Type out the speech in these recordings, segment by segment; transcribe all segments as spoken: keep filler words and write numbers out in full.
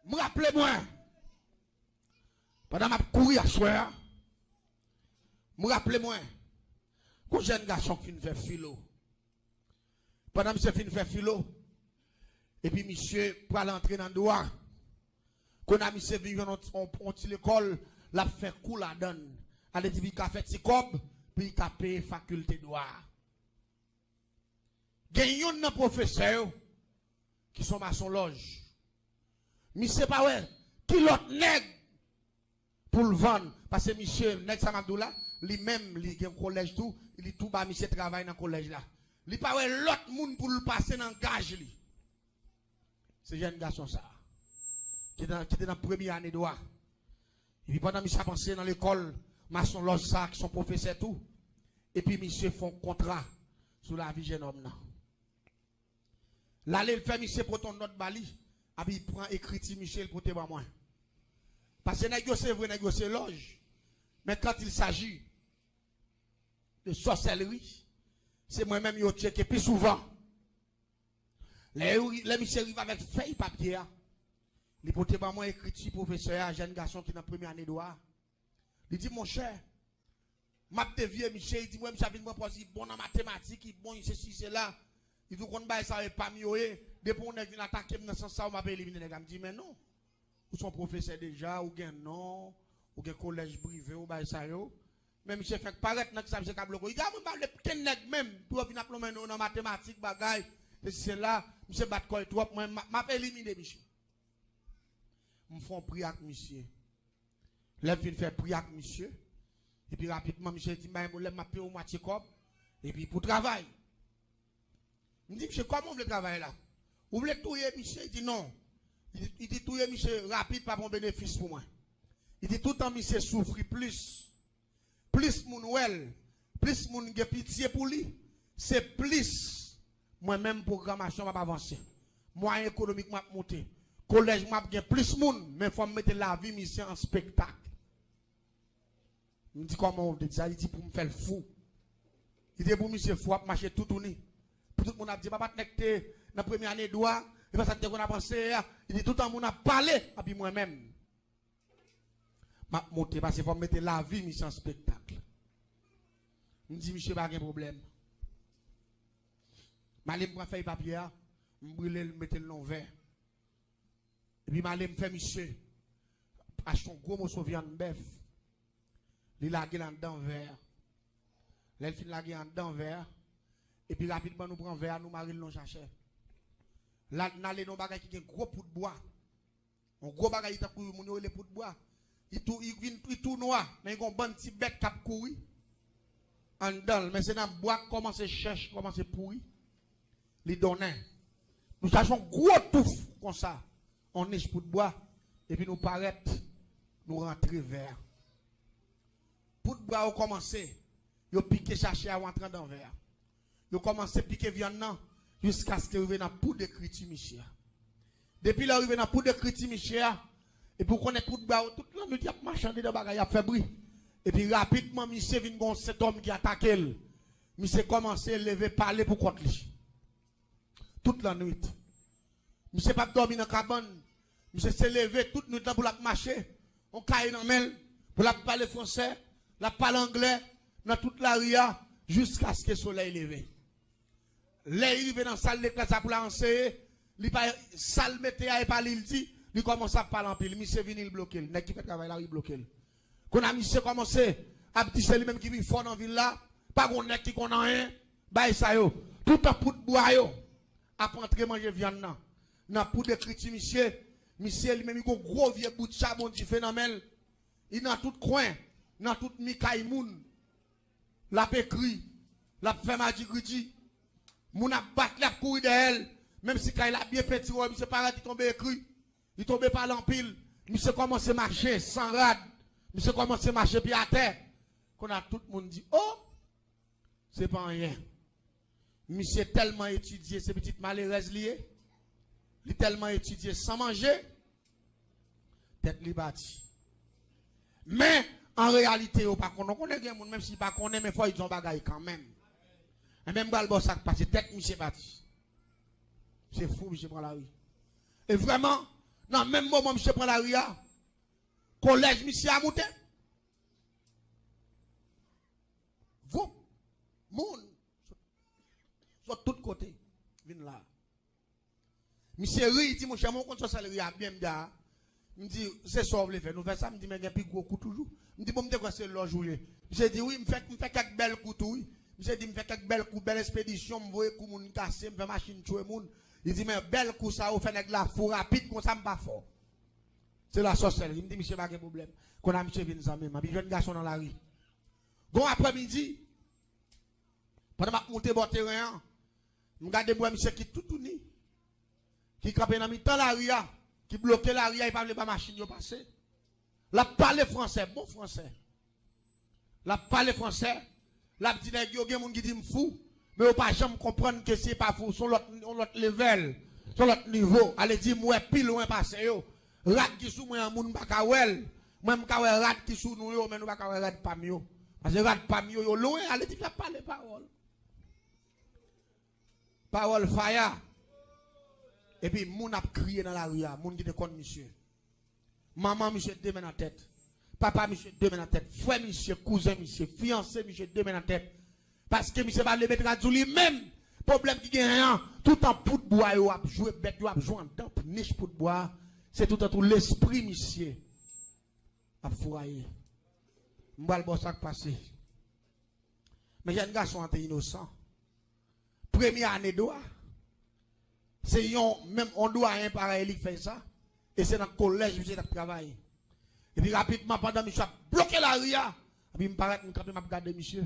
M raple mwen, pandan m ap kouri aswè a, m raple mwen, gon jèn gason k fin fè filo. Pandan misye fin fè filo, epi misye pral antre nan dwa. Kounye a misye vin jwenn yon, yon, yon ti lekòl, l ap fè kou ladan l. Sa vle di, pou li ka fè ti kòb, pou li ka peye fakilte dwa a. Gen youn nan pwofesè yo ki se yon masonlòj. Misye pa wè ki lòt nèg pou l vann. Paske misye, nèg sa m ap di w la, li menm, li gen kolèj tou, li tou ba misye travay nan kolèj la. Li pa wè lòt moun pou l pase nan gaj li. Se jèn gason sa a, ki te nan, ki te nan premye ane dwa. Epi pandan misye ap antre nan lekòl, masonlòj sa a, ki se yon pwofesè tou, epi misye fè yon kontra sou lavi jènòm nan. L ale, l fè misye pote yon nòt ba li, epi li pran ekriti misye, l pote ban mwen. Paske nèg yo se vre, nèg yo se lòj. Men quand il s'agit de sorcellerie, se mwen menm yo tcheke pi souvan. Lè yo, lè misye rive avèk fèy papye a, li pote ban mwen ekriti pwofesè a, jèn gason ki nan premye ane dwa a. Li di, monchè, m ap devye misye, li di, m wè misye ap vin pran pòz, li bon nan matematik, li bon, li sesi, sela. Li di, ou konn bagay sa yo, e pa m yo ye. Depi yon nèg vin atake m nan sans sa yo, m ap elimine nèg la. M di, men non. Ou se yon pwofesè deja, ou gen non, ou gen kolèj prive w, bagay sa yo. Men misye fèk parèt nan kisa misye ka bloke w. Li di, a mwen pa vle kenn nèg menm, pou yo vin ap lonmen nou nan matematik, bagay, sesi, sela. Misye bat kò l twòp, mwen, m ap, m ap elimine misye. M fè yon pri ak misye. Lè m fin fè pri ak misye, epi rapidman, misye di m, bay m lè m ap peye w mwatye kòb, epi pou travay. M di, misye, kòman w vle travay la? Ou vle touye misye? Li di, non. Li di, li di, touye misye rapid pa pran benefis pou mwen. Li di, toutan misye soufri plis, plis moun wè l, plis moun gen pitye pou li, se plis mwen menm pwogramasyon m ap avanse. Mwayen ekonomik mwen ap moute. Kolèj mwen ap gen plis moun, men fò m mete lavi misye an spektak. M di, kòman w vle di sa? Li di, pou m fè l fou. Li di, pou misye fou, ap mache toutouni. Pou tout moun ap di, papa t nèg te nan premye ane dwa, e pa sa n te konn ap panse a. Li di, toutan moun ap pale, epi mwen menm, m ap moute, paske fò m mete lavi misye an spektak. M di, misye pa gen pwoblèm. M ale m pran fèy papye a, m brile l, m mete l nan yon vè. Epi m ale m fè misye achte yon gwo moso vyann bèf. Li lage l anndan vè a. Lè l fin lage anndan vè a, epi rapidman nou pran vè a, nou mare l nan yon chachè. La, n ale nan yon bagay ki gen gwo poud bwa. Yon gwo bagay, li tankou moun yo rele poud bwa. Li tou, li vin, li tou nwa, men li gen yon bann ti bèt k ap kouri anndan l. Men se nan bwa k kòmanse chèch, kòmanse pouri. Li donnen. Nou chache yon gwo touf konsa, yon nich poud bwa, epi nou parèt, nou rantre vè a. Poud bwa yo kòmanse, yo pike chachè a, yo antre anndan vè a. Yo kòmanse pike vyann nan, jiskaske yo rive nan poud ekriti misye a. Depi lè yo rive nan poud ekriti misye a, epi w konnen poud bwa yo, tout lannwit y ap mache anndedan bagay, y ap fè bri. Epi rapidman, misye vin gen yon sentòm ki atake l. Misye kòmanse leve pale pou kont li. Tout lannwit. Misye p ap dòmi nan kabann. Misye se leve tout nwit lan pou l ap mache. Yon kaye nan men l, pou l ap pale fransè, l ap pale anglè, nan tout lari a, jiskaske solèy leve. Lè li rive nan sal leklè sa pou l al anseye, li pa, sa l mete a, e pa li l di, li kòmanse ap pale anpil. Misye vini, l bloke l. Nèg ki fè travay la, li bloke l. Kounye a, misye kòmanse ap di se li menm ki pi fò nan vil la, pa gon nèg ki konn anyen, bagay sa yo. Toutan poud bwa yo ap antre manje vyann nan, nan poud ekriti misye, misye li menm li gon gwo vye bout chabon dife nan men l. Li nan tout kwen, nan tout mi kay moun. L ap ekri, l ap fè madigridi. Moun ap bat li, ap kouri dèyè l. Menm si kay la byen pentire, misye parèt, li tonbe ekri. Li tonbe pale anpil. Misye kòmanse mache san rad. Misye kòmanse mache pye atè. Kounye a tout moun di, o! Se pa anyen. Misye tèlman etidye, se pitit malerèz li ye. Li tèlman etidye san manje, tèt li pati. Men, an reyalite, yo pa konnen. Konnen gen moun, menm si li pa konnen, men fò li di yon bagay kanmenm. Enben, m pral ba w sa k pase, tèt misye pati. Se fou, misye pran lari. E vrèman, Nan menm moman misye pran lari a, kolèj misye a moute. Voup! Moun sot tout kote vin la. Misye ri, li di, "Monchè, mwen konn sòsèlri a byen," m di, "A, m di, se sa w vle fè, nou fè sa," m di, "Men gen pi gwo kou toujou." M di, "Bon, m te kwè se lòj ou ye." Misye di, "Wi, m fè, m fè kèk bèl kou tou, wi." Misye di, "M fè kèk bèl kou, bèl espedisyon, m voye kou moun kase, m fè machin tchwe moun." Li di, "Men bèl kou sa yo fè nèg la fou rapid, konsa m pa fò. Se la sòsèlri." M di, "Misye pa gen pwoblèm." Kounye a misye vin zanmi m, epi jèn gason nan lari. Gon aprèmidi, pandan m ap moute bò teren an, m gade m wè misye ki toutouni, ki kanpe nan mitan lari a, ki bloke lari a, li pa vle ba machin yo pase. L ap pale fransè, bon fransè. L ap pale fransè, l ap di nèg yo, gen moun ki di m fou, men yo pa janm konprann ke se pa fou, se yon lòt, yon lòt level, se yon lòt nivo. Ale di m wè pi lwen pase yo. Rad ki sou mwen an, moun pa ka wè l. Mwen, m ka wè rad ki sou nou yo, men nou pa ka wè rad pa m yo. Paske rad pa m yo, yo lwen, ale di m ap pale pawòl. Pawòl faya. Epi moun ap kriye nan lari a, moun ki te konn misye. Manman misye de men nan tèt. Papa misye de men nan tèt. Frè misye, kouzen misye, fiyanse misye de men nan tèt. Paske misye pa vle met rad sou li menm. Pwoblèm ki genyen an, toutan poud bwa yo ap jwe, bèt yo ap jwe anndan nich poud bwa, se toutan tou lespri misye ap fouraye. M pral ba w sa k pase. Men jèn gason an te inosan. Premye ane dwa, se yon, menm yon dwayen parèy li k fè sa. E se nan kolèj misye t ap travay. Epi rapidman, pandan misye ap bloke lari a, epi m parèt, m kanpe, m ap gade misye.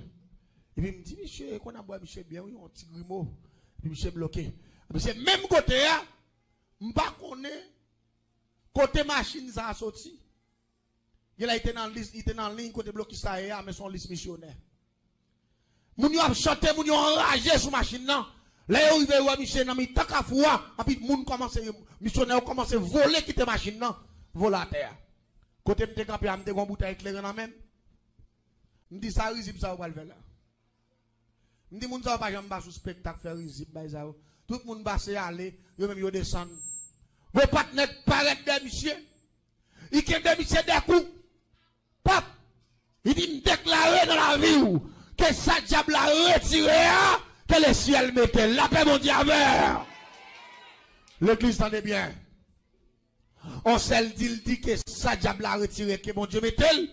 Epi m di, "Misye, e konn ap wè misye byen, wi, yon ti grimo." Epi misye bloke. Epi se menm kote a, m pa konnen kote machin sa a soti. Genlè li te nan lis, li te nan liy kote blokis la ye a, men se yon lis misyonè. Moun yo ap chante, moun yo anraje sou machin nan. Lè yo rive, yo wè misye nan mitan kafou a, anpi moun kòmanse, misyonè yo kòmanse vole kite machin nan, vole atè a. Kote m te kanpe a, m te gen yon boutèy kleren nan men m. M di, "Sa rizib sa yo pral fè la?" M di, "Moun sa yo pa janm ba sou spektak fè rizib bay sa yo." Tout moun pase ale, yo menm yo desann. Gwo patnè parèt dèyè misye. Li kenbe misye de kou. Pap! Li di, "M deklare nan lavi w, ke sa dyab la retire a, ke lesyèl mete l. Lapè Bondye avè w." Legliz, tande byen. On sèl di l di ke sa dyab la retire, ke Bondye mete l.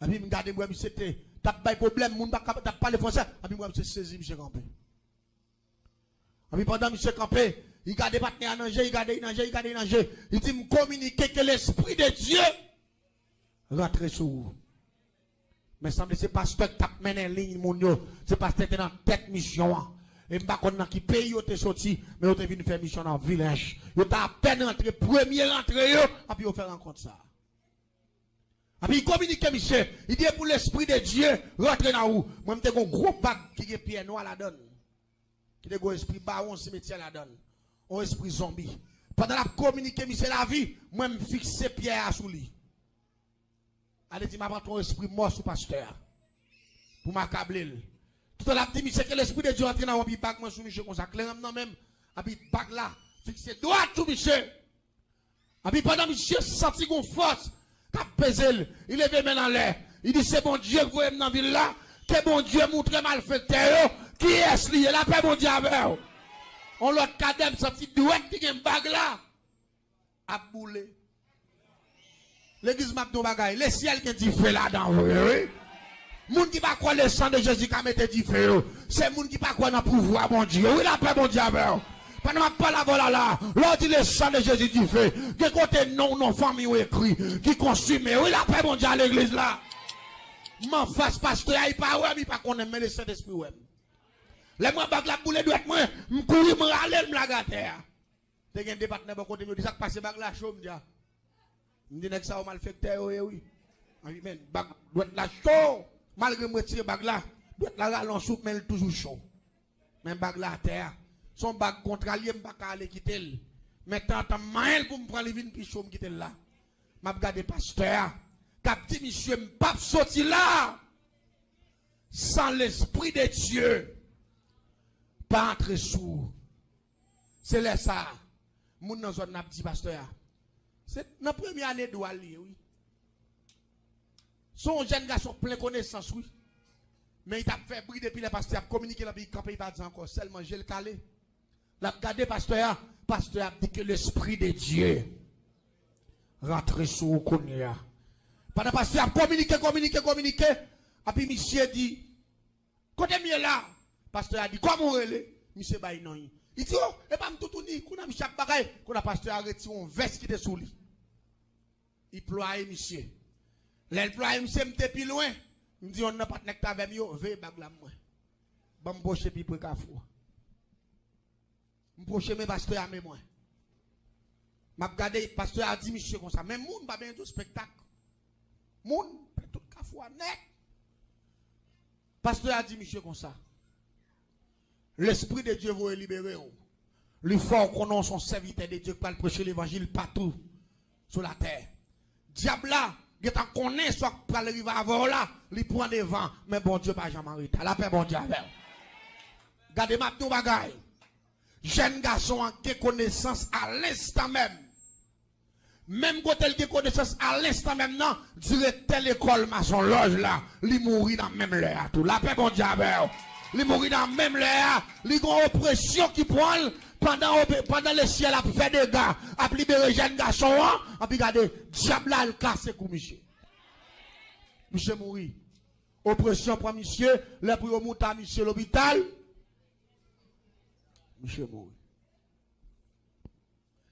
Epi m gade, m wè misye te, t ap bay pwoblèm, moun pa ka, t ap pale fransè. Epi m wè misye sezi, misye kanpe. Epi pandan misye kanpe, li gade patnè a nan je, li gade li nan je, li gade li nan je. Li di, "M kominike ke Lespri de Dye rantre sou ou." Men sanble se pastè k t ap mennen liy moun yo. Se pastè ki te nan tèt misyon an. E m pa konn nan ki peyi yo te soti, men yo te vin fè misyon nan Vilèj. Yo te apèn rantre, premye rantre yo, epi yo fè rankont sa a. Epi li kominike misye, li di, "E pou Lespri de Dye rantre nan ou." Mwen, m te gen yon gwo bag ki gen pyè nwa ladan l, ki te gen yon espri bawon simetyè ladan l, yon espri zonbi. Pandan l ap kominike misye lavi, mwen, m fikse pyè a sou li. Ale di, "M ap antre yon espri mò sou pastè a pou m akable l." Toutan l ap di misye, "Ke Lespri de Dye antre nan ou," epi bag mwen sou misye konsa, kleren m nan men m, epi bag la fikse dwat sou misye. Epi pandan misye santi gon fòs k ap peze l, li leve men l anlè. Li di, "Se Bondye k voye m nan vil la. Ke Bondye moutre malfektè yo kiyès li ye. Lapè Bondye avè w." On lòt kadè, m santi dwèt ki gen bag la ap boule. Legliz, m ap di yon bagay. Lesyèl gen dife ladan vre, wi. Moun ki pa kwè le san de Jezi ka mete dife yo, se moun ki pa kwè nan pouvwa Bondye. Wi, lapè Bondye avè w. Pandan m ap pale avè w la, la, lè w di le san de Jezi dife, gen kote non w, non fanmi w ekri, ki konsime. Wi, lapè Bondye a legliz la. M anfas pastè a, li pa wè m, li pa konnen m, men le Sentespri wè m. Lè m wè bag la ap boule dwèt mwen, m kouri, m rale l, m lage atè a. Te gen de patnè bò kote m, yo di, "Sa k pase, bag la cho," m di a. M di, "Nèg sa yo malfektè yo ye, wi." Anpi men, bag, dwèt la cho. Malgre m retire bag la, dwèt la rale yon souf, men l toujou cho. Men bag la atè a. Se yon bag kontra l ye, m pa ka ale kite l. Men tanzantan, m manyen l pou m pran li vin pi cho, m kite l la. M ap gade pastè a, k ap di, "Misye, m p ap soti la san Lespri de Dye pa antre sou ou." Se lè sa a, moun nan zòn nan ap di pastè a, Se nan premye ane dwa l ye, wi. Se yon jèn gason plen konesans, wi. Men li t ap fè bri depi lè pastè ap kominike, l ap kanpe, li pa di ankò. Sèlman je l kale. L ap gade pastè a. Pastè a ap di ke lespri de Dye rantre sou ou kounye a. Pandan pastè a ap kominike, kominike, kominike, epi misye di, "Kote m ye la?" Pastè a di, "Kòman w rele?" Misye bay non li. Li di, "O, e pa m toutouni." Kounye a misye ap bagay. Kounye a pastè a retire yon vès ki te sou li. Li plwaye misye. Lè l plwaye misye, m te pi lwen. M di yonn nan patnè k t avè m yo, "Veye bag la mwen. Ban m pwoche pi pre kafou a." M pwoche men pastè a men mwen. M ap gade, pastè a di misye konsa, "Men moun pa benyen tou spektak. Moun, fè tout kafou a nèt." Pastè a di misye konsa, "Lespri de Dye voye libere w. Li fè w konnen w se yon sèvitè de Dye k pral preche levanjil patou sou latè. Dyab la gentan konnen sa k pral rive avè w la, li pran devan, men Bondye pa janm an reta. Lapè Bondye avè w." Gade, m ap di w bagay. Jèn gason an gen konesans alenstan menm. Menm kote l gen konesans alenstan menm nan, direktè lekòl masonlòj la, li mouri nan menm lè a tou. Lapè Bondye avè w. Li mouri nan menm lè a. Li gen yon opresyon ki pran l pandan, ope- pandan lesyèl ap fè dega, ap libere jèn gason an, anpi gade, dyab la al kase kou misye. Misye mouri. Opresyon pran misye, lè pou yo moute misye lopital, misye mouri.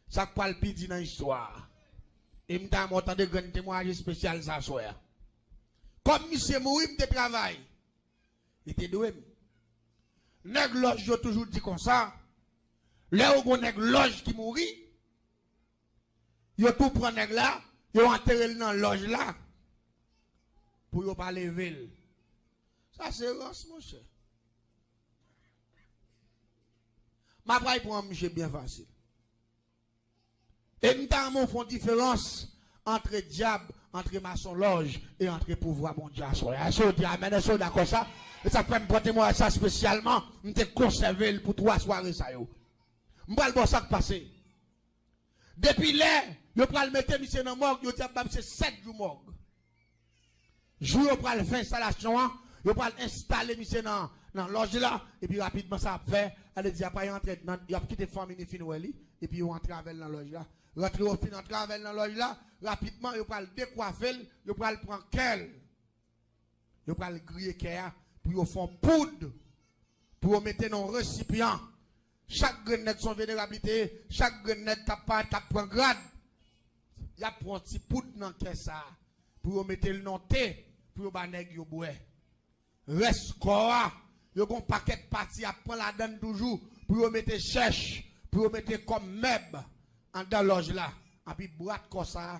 Sa k pral pi di nan istwa a. E m ta renmen w tande grenn temwayaj espesyal sa aswè a. Kòm misye mouri, m te travay. Li te dwe m. Nèg lòj yo toujou di konsa, lè yo gon nèg lòj ki mouri, yo tou pran nèg la, yo antere l nan lòj la pou yo pa leve l. Sa se rans, monchè. M ap pran misye byen fasil. E m ta renmen w fè yon diferans antre dyab, antre masonlòj e antre pouvwa Bondye aswè a. Èske w di amèn? Èske w dakò sa? E sa k fè m pote mwen sa espesyalman, m te konsève l pou twa sware sa yo. M pral ba w sa k pase. Depi lè yo pral mete misye nan mòg, yo di ap ba misye sèt jou mòg. Jou yo pral fè enstalasyon an, yo pral enstale misye nan, nan lòj la, epi rapidman sa ap fè, ale di apa y antre nan, y ap kite fanmi ni fin wè li, epi yo antre avè l nan lòj la. Rantre yo fin antre avè l nan lòj la, rapidman yo pral dekwafe l, yo pral pran kè l. Yo pral griye kè a pou yo fè yon poud, pou yo mete nan yon resipyan. Chak grenn nèg se yon venerab li te ye, chak grenn nèg t ap parèt, t ap pran grad. Y ap pran yon ti poud nan kè sa a, pou yo mete l nan te, pou yo ba nèg yo bwè. Rès kò a, yo gon pakèt pati y ap pran ladann toujou, pou yo mete chèch, pou yo mete kòm mèb anndan lòj la. Anpi bwat kò sa a,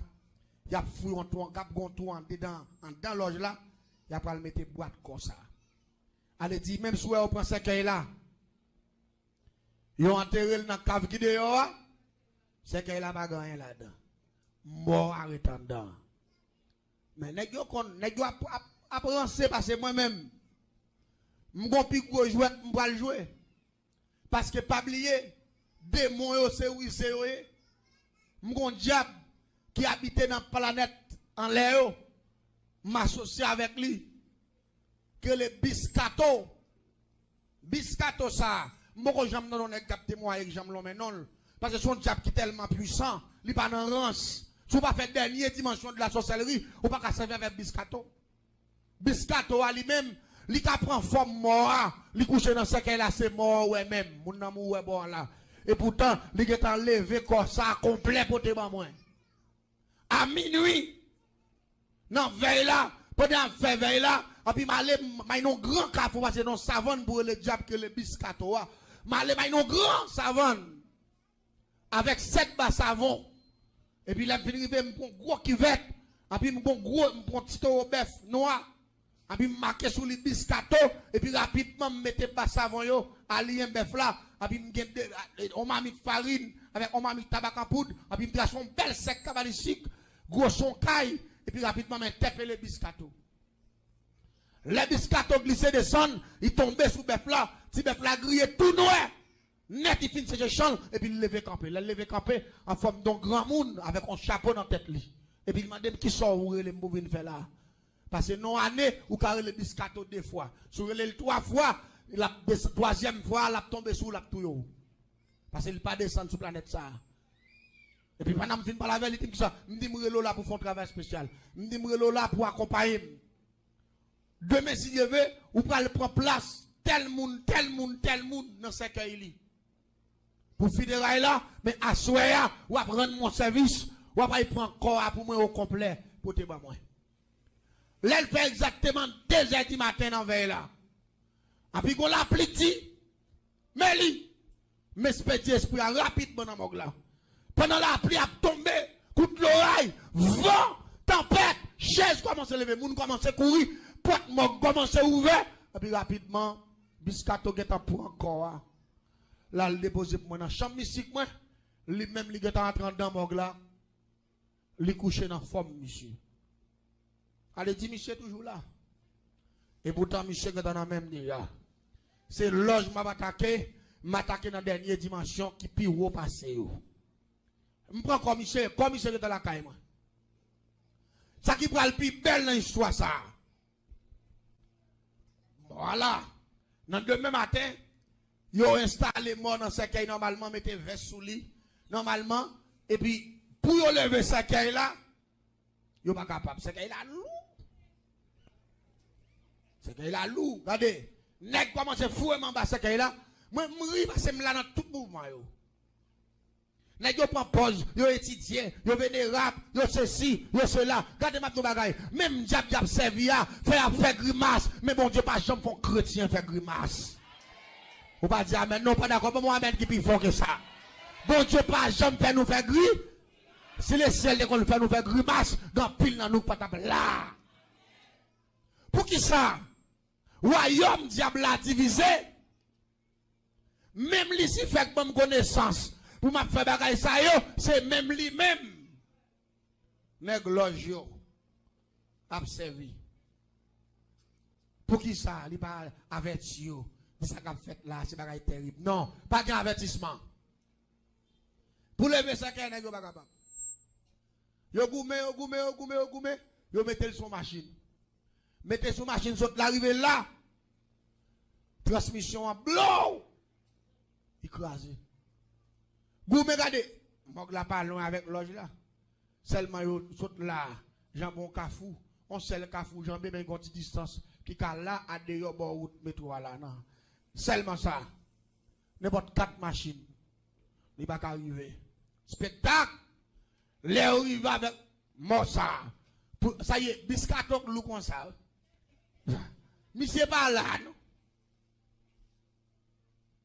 y ap fouye yon twou, y ap gon twou andedan, anndan lòj la, y ap pral mete bwat kò sa a. Ale di, menm si w wè yo pran sèkèy la, yo antere l nan kav ki deyò a, sèkèy la pa gen anyen ladan. Mò a ret anndan. Men nèg yo konn, nèg yo ap, ap, ap ranse pase mwen menm. M gon pi gwo jwèt m pral jwe. Paske pa bliye, demon yo se rize yo ye. M gon dyab ki abite nan planèt anlè yo. M asosye avèk li. Ki rele Biskato. Biskato sa, m poko janm tande yon nèg k ap temwaye k janm lonmen non l. Paske se yon dyab ki tèlman pwisan, li pa nan rans. Si w pa fè dènye dimansyon de la sòsèlri, ou pa ka sèvi avèk Biskato. Biskato a li menm, li ka pran fòm mò a, li kouche nan sèkèy la, se mò a w wè menm, moun nan mouri bò a la. Epoutan, li gentan leve kò sa a konplè pote ban mwen. A minwi, nan vèy la, pandan y ap fè vèy la, anpi m ale, m ay nan yon gran kafou, pase nan yon savann pou rele dyab ki rele Biskato a. M ale, m ay nan yon gran savann avèk sèt ba savon. Epi lè m fin rive, m pran gwo kivèt, anpi m pran gwo, m pran ti towo bèf nwa. Anpi m make sou li Biskato, epi rapidman m mete ba savon yo, aliyen bèf la, anpi m gen de, yon mamit farin, avèk yon mamit tabak an poud, anpi m trase yon bèl sèk kabalistik, gwo son kay, epi rapidman m entèpele Biskato. Lè Biskato glise desann, li tonbe sou bèf la, ti bèf la griye tou nwè. nèt, li fin seche chan l, epi li leve kanpe. Lè l leve kanpe, an fòm de yon granmoun, avèk yon chapo nan tèt li. Epi li mande m, "Kisa w rele m pou vin fè la a?" Pase nan yon ane, ou ka rele Biscato de fwa. Si w rele l twa fwa, l ap desann, twazyèm fwa a, l ap tonbe sou w, l ap touye w. Pase li pa desann sou planèt sa a. Epi pandan m fin pale avè l, li di m, "Kisa?" M di, "M rele w la pou fè yon travay espesyal." M di, "M rele w la pou akonpaye m. Demen, si Dye ve, ou pral pran plas tèl moun, tèl moun, tèl moun nan sèkèy li pou fineray la, men aswè a, w ap rann mwen sèvis, w ap al pran kò a pou mwen okonplè, pote ban mwen." Lè l fè egzakteman de zè di maten nan vèy la, anpi gon lapli di, men li, m espedye espri a rapidman nan mòg la. Pandan lapli ap tonbe, kout loray, van, tanpèt, chèz kòmanse leve, moun kòmanse kouri, pòt mòg kòmanse ouvè, epi rapidman, Biscato gentan pran kò a. L al depoze pou mwen nan chanm mistik mwen, li menm li gentan antre anndan mòg la. Li kouche nan fòm misye. Ale di misye toujou la. Epoutan misye gentan nan men m deja. Se lòj m ap atake, m atake nan dènye dimansyon ki pi wo pase yo. M pran kò misye, kò misye gentan lakay mwen. Sa ki pral pi bèl nan istwa sa a, mò a la, nan demen maten, yo enstale mò nan sèkèy nòmalman, mete vès sou li nòmalman, epi pou yo leve sèkèy la, yo pa kapab. Sèkèy la lou. Sèkèy la lou. Gade, nèg kòmanse foure m anba sèkèy la. Mwen, m ri pase m la nan tout mouvman yo. Nèg yo pran pòz, yo etidye, yo venerab, yo sesi, yo sela. Gade, m ap di yon bagay. Menm dyab y ap sèvi a, fè y ap fè grimas, men Bondye pa janm fè yon kretyen fè grimas. Ou pa di amèn, non, ou pa dakò. Ban m yon amèn ki pi fò ke sa. Bondye pa janm fè nou fè gri. Si lesyèl te konn fè nou fè grimas, gen anpil nan nou k pa t ap la. Poukisa wayòm dyab la divize? Menm Lisifè k ban m konesans pou m ap fè bagay sa yo, se menm li menm nèg lòj yo ap sèvi. Poukisa li pa avèti yo? Di sa k ap fèt la, se bagay tèrib. Non, pa gen avètisman. Pou leve sèkèy, nèg yo pa kapab. Yo goumen, yo goumen, yo goumen, yo goumen. Yo mete l sou machin. Mete sou machin, sot la, rive la. Transmisyon an blow! Li kraze. Goumen, gade. Mòg la pa lwen avèk lòj la. Sèlman yo sot la, janbe yon kafou. Yon sèl kafou janbe, men gon ti distans ki ka la, adeyò bò wout metwo a la, nan. Sèlman sa. Nenpòt kat machin. Li pa ka rive. Spektak! Lè yo rive avèk mò sa, pou, sa ye, Biscato k lou konsa. Misye pa la, non.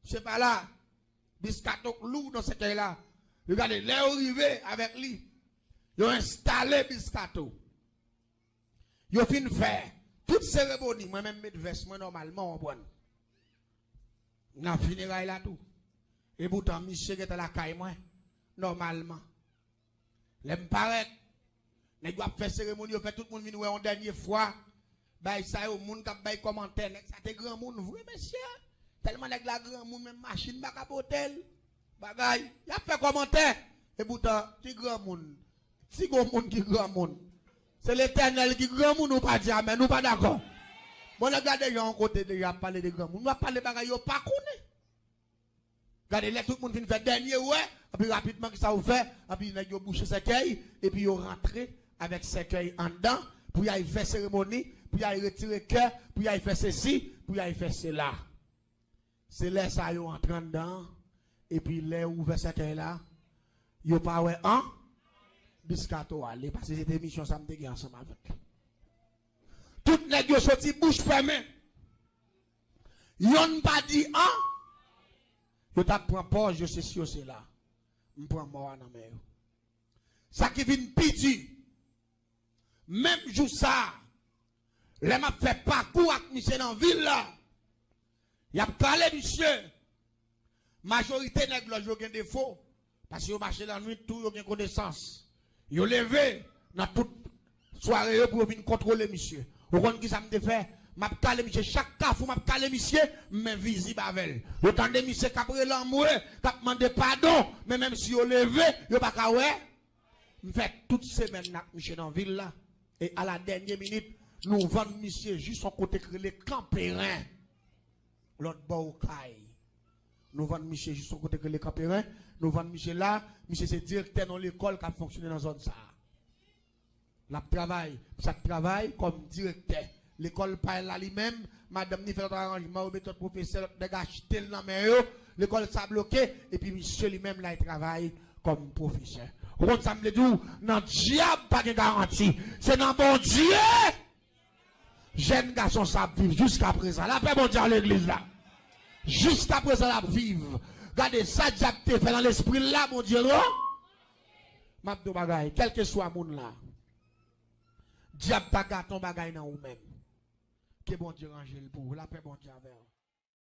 Misye pa la. Biscato k lou nan sèkèy la. Yo gade, lè yo rive avèk li, yo enstale Biscato. Yo fin fè tout seremoni, mwen menm met vès mwen nòmalman, w konprann. Nan fineray la tou. Epoutan, misye gentan lakay mwen, nòmalman. Lè m parèt, nèg yo ap fè seremoni, yo fè tout moun vin wè yon dènye fwa. Bay sa yo, moun k ap bay kòmantè, nèg sa te granmoun vre, mesye. Tèlman nèg la granmoun, menm machin pa ka pote l. Bagay, y ap fè kòmantè. Epoutan, ki granmoun? Si gon moun ki granmoun, se Letènèl ki granmoun, ou pa di amèn, ou pa dakò. Bon, nèg la deja yon kote, deja ap pale de granmoun. W ap pale bagay yo pa konnen. Gade, lè tout moun fin fè dènye wè, epi rapidman, kisa yo fè? Epi nèg yo bouche sèkèy, epi yo rantre avèk sèkèy anndan, pou y al fè seremoni, pou y al retire kè, pou y al fè sesi, pou y al fè sela. Se lè sa yo antre anndan an, epi lè yo ouvè sèkèy la, yo pa wè an Biscato ale, paske se te misyon sa m te gen ansanm avèk li. Tout nèg yo soti bouch fèmen. Yonn pa di an. Yo t ap pran pòz, yo sesi, yo sela. M pran mò a nan men yo. Sa ki vin pi di, menm jou sa a, lè m ap fè pakou ak misye nan vil la, y ap kale misye. Majorite nèg lòj yo gen defo, paske yo mache lannwit tou, yo gen konesans. Yo leve nan tout sware yo pou yo vin kontwole misye. Ou konn kisa m te fè? M ap kale misye chak kafou, m ap kale misye, men vizib avè l. Yo tande misye k ap rele anmwe, k ap mande padon, men menm si yo leve, yo pa ka wè. M fè tout semèn nan ak misye nan vil la. E a la dènye minit, nou vann misye jis yon kote k rele Kanperen. Lòt bò Okay. Nou vann misye jis yon kote k rele Kanperen. Nou vann misye la. Misye se direktè yon lekòl k ap fonksyone nan zòn sa a. L ap travay. Misye ap travay kòm direktè. Lekòl pa l la li menm, madanm ni fè lòt aranjman, yo mete lòt pwofesè, lòt nèg achte l nan men yo. Lekòl sa bloke, epi misye li menm la, li travay kòm pwofesè. Ou konn sa m vle di w? Nan dyab pa gen garanti. Se nan Bondye! Jèn gason sa ap viv jiskaprezan. Lapè Bondye a legliz la. Jiskaprezan l ap viv. Gade sa dyab te fè nan lespri l la, Bondye non. M ap di w bagay, kèlkeswa moun la, dyab ta gate yon bagay nan ou menm, ke Bondye ranje l pou ou. Lapè Bondye avè w.